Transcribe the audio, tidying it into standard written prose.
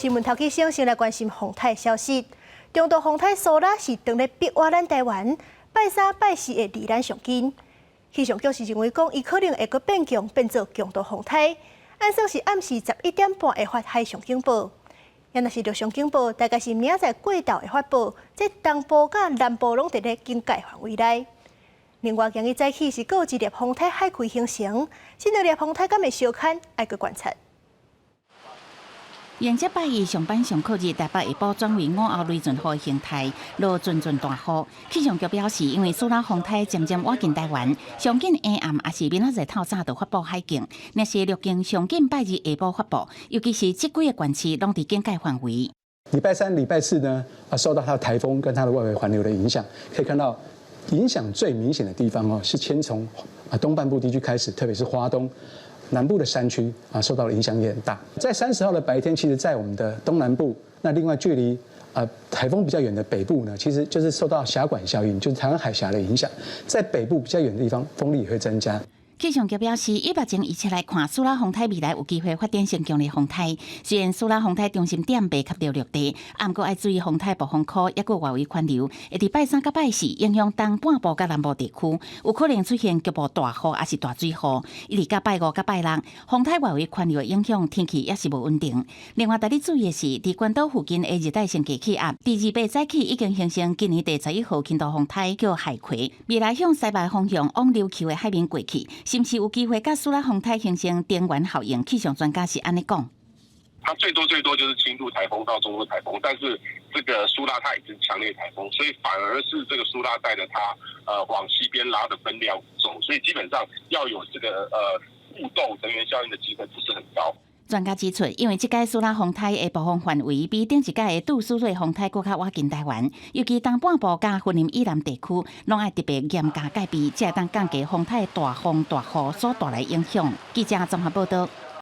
新聞頭起先先來關心風颱消息。中度風颱蘇拉是當咧逼倚咱台灣，拜三拜四會離咱上近。氣象局是認為講，伊可能會閣變強，變做強度風颱。按算是暗時11點半會發海上警報。若是陸上警報，大概是明仔載過晝會發布。這東部佮南部攏佇咧警戒範圍內。另外，今日早起是閣有一粒風颱海葵形成，這兩粒風颱敢會相牽，愛閣觀察。迎接拜一上班上課日，台北下晡轉為午後雷陣雨形態，落陣陣大雨。氣象局表示，因為蘇拉風颱漸漸倚近台灣，上緊下暗抑是明仔載透早就發布海警。若是陸警上緊拜日下晡發布，尤其是這幾个縣市攏佇警戒範圍。禮拜三、禮拜四呢，啊，受到它的颱風跟它的外圍環流的影響，可以看到影響最明顯的地方哦，是先從啊東半部地區開始，特別是花東。南部的山區啊，受到的影響也很大。在30號的白天，其實，在我們的東南部，那另外距離啊颱風比較遠的北部呢，其實就是受到狹管效應，就是台灣海峽的影響，在北部比較遠的地方，風力也會增加。氣象局表示，以目前預測來看，蘇拉風颱未來有機會發展成強烈風颱。雖然蘇拉風颱中心點袂及著陸地，毋過愛注意風颱暴風圈抑閣外圍環流，會佇拜三佮拜四影響東半部佮南部地區，有可能出現局部大雨抑是大水雨。一直到拜五佮拜六，風颱外圍環流的影響，天氣也是無穩定。另外，值得注意的是，佇關島附近的熱帶性低氣壓，佇28早起已經形成今年第11號輕度風颱，叫海葵，未來向西北方向往琉球的海面過去。是毋是有機會佮蘇拉風颱形成頂圓效應？氣象專家是按呢講。它最多最多就是輕度颱風到中度颱風，但是這個蘇拉它已經強烈颱風，所以反而是這個蘇拉帶著它，往西邊拉的分量走，所以基本上要有這個互動能源效應的機會不是很高。專家指出，因為這屆蘇拉風颱的暴風範圍比頂一屆的杜蘇芮風颱閣較倚近台灣，尤其東半部佮雲林以南地區，攏愛特別嚴加戒備，才會當降低風颱大風大雨所帶來影響。記者綜合報道。